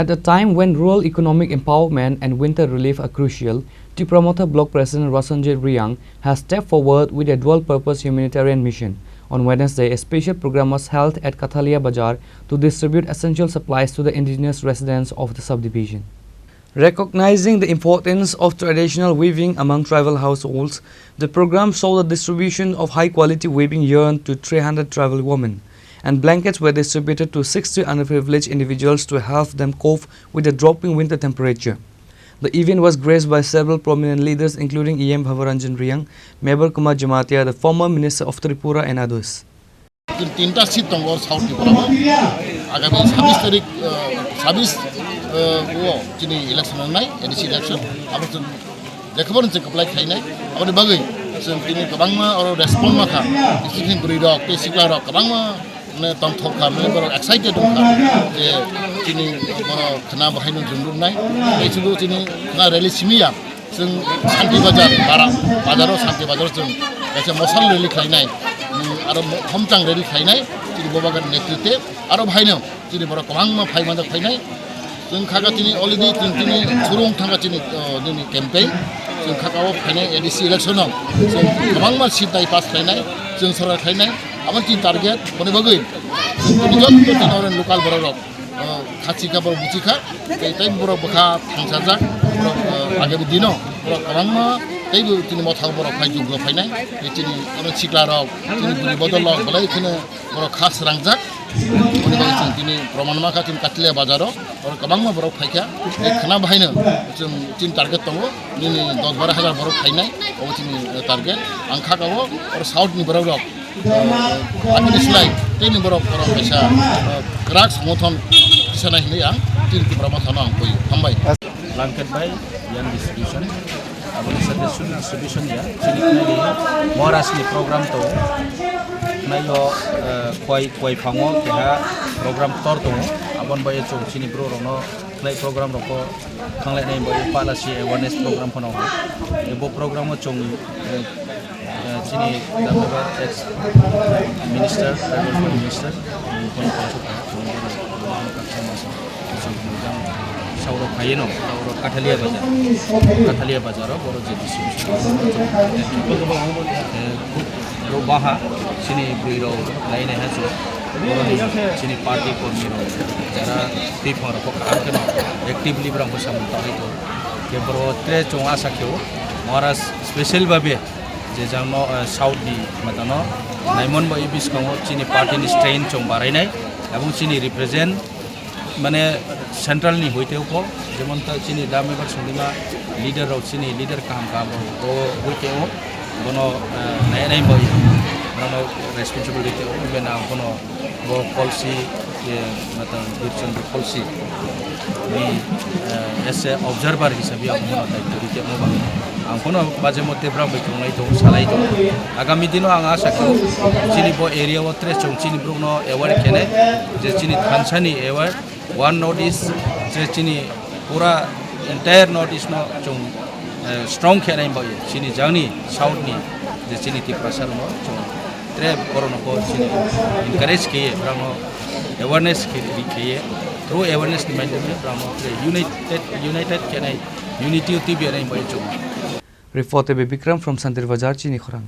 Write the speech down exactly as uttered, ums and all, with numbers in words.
At a time when rural economic empowerment and winter relief are crucial, Tipra Motha Block President Rasanjit Reang has stepped forward with a dual-purpose humanitarian mission. On Wednesday, a special program was held at Kathalia Bazar to distribute essential supplies to the indigenous residents of the subdivision. Recognizing the importance of traditional weaving among tribal households, the program saw the distribution of high-quality weaving yarn to three hundred tribal women, and blankets were distributed to sixty underprivileged individuals to help them cope with the dropping winter temperature. The event was graced by several prominent leaders, including E M Bhavaranjan Reang, Mebar Kumar Jamatia, the former Minister of Tripura, and others. Tin, tinta seat tongo South Tripura o. Agami sabis tarik, eh, sabis, eh, o chini election wngnai, A D C election. Abo chwng jekhobor chwng kwplai khlainai. Aboni bagwi chwng tini kwbangma oro respond ma kha. Bisi bwrwi rok tei sikla rok kwbangma, mane, tongthok kha, mane, borok excited wng kha je chini borok khwna bo haino jumruknai. Tei chwngno chini khwna rally simi ya. Chwng Santi Bazar, bara, bazaro Santi Bazar chwng kaisa mosal rally khlainai, mm, aro mo-, homchang rally khlainai, chini Bobagan netrite, aro bahaino chini borok kwbangma phai manjak phainai. Chwng kha kha chini already chwng chini surung thangkha chini, oh, nini campaign. Chwng kha kha o phainai A D C election o chwng kwbangma seat dai pass khlainai, chwng sorkar khlainai, abo chini target, boni bagwi chwng chini jotto chini oro local borok rok. O, khachi kha borok buchi kha, tei, tei borok bwkha thangsajak, borok, o, agami dino borok kwbangma teibo chini mothao borok phai jukgo phainai, tei chini oro sikla rok, chini bwrwi bodol rok belai kheno borok kha srangjak. Boni bagwi chwng tini proman ma kha chini Kathalia bazaro, oro kwbangma borok phai kha, tei khwna bahaino chwng chini target tongo, nini dos baro hajar borok phainai, obo chini, o, target. Ang kha ka o, oro South ni borok rok. Aboni slai tini borok borok kaisa, eh, kwrak songothon tisanai hinwi ang tini Tipra Mothano ang koi. Hambai. Blanket bai yarn distribution. Aboni sate suri distribution ya. Chini khnai ni Maharaj ni program to. Khnai o, eh, koi, koi phango keha program tor tongo. Abon bai chwng chini bro rokno khlai program rokho thanglai nai bai pala si awareness program phano. Ebo program o chwng, eh, Eh, chini Damdebbar ex minister, tribal minister, um, kono kono sokha, chini kono kono kono kaksa masa, chini kono jang sauro khaye no, sauro Kathalia bazar, Kathalia bazar o boro je distribution, eh, boro baha, chini bwrwi rok lai nai ha chwng, boro ni chini party kormi rok, jara twi phang rok kha khe no, actively borok bwsa mung tangwi tongo, khe boro tre chwng asa khe o, Maharaj special babe, je jang no, eh, South ni matano naimon bo e biskango chini party ni strain chong barainai, ebong chini represent mane central ni hoite uko, jemon ta chini Damdebbar Sundima leader rok chini leader kaham kaham rok o hoite o, bono, eh, nai nai bo bono responsible hoite o, bena bono Bo policy, eh, matang Birchandra policy ni, eh, as a observer hisabe ang bono daityo rite mo bang. Ang bono baje mote bram bai tongnai tong, salai tong. Agami dino ang asa kho chini bo area o tre chong chini brok no aware kene je chini thansa ni aware one North East je chini pura entire North East no chong, eh, strong khe nai bai chini jangni South ni je chini Tiprasa rok no chong tre borok no bo chini encourage khe ye borok no awareness khe ri khe ye through awareness ni maidhyam de borok no united, united khe nai unity o twi bi nai bai chong. Report by Bikram from Santir Bazar, Chini Khorang.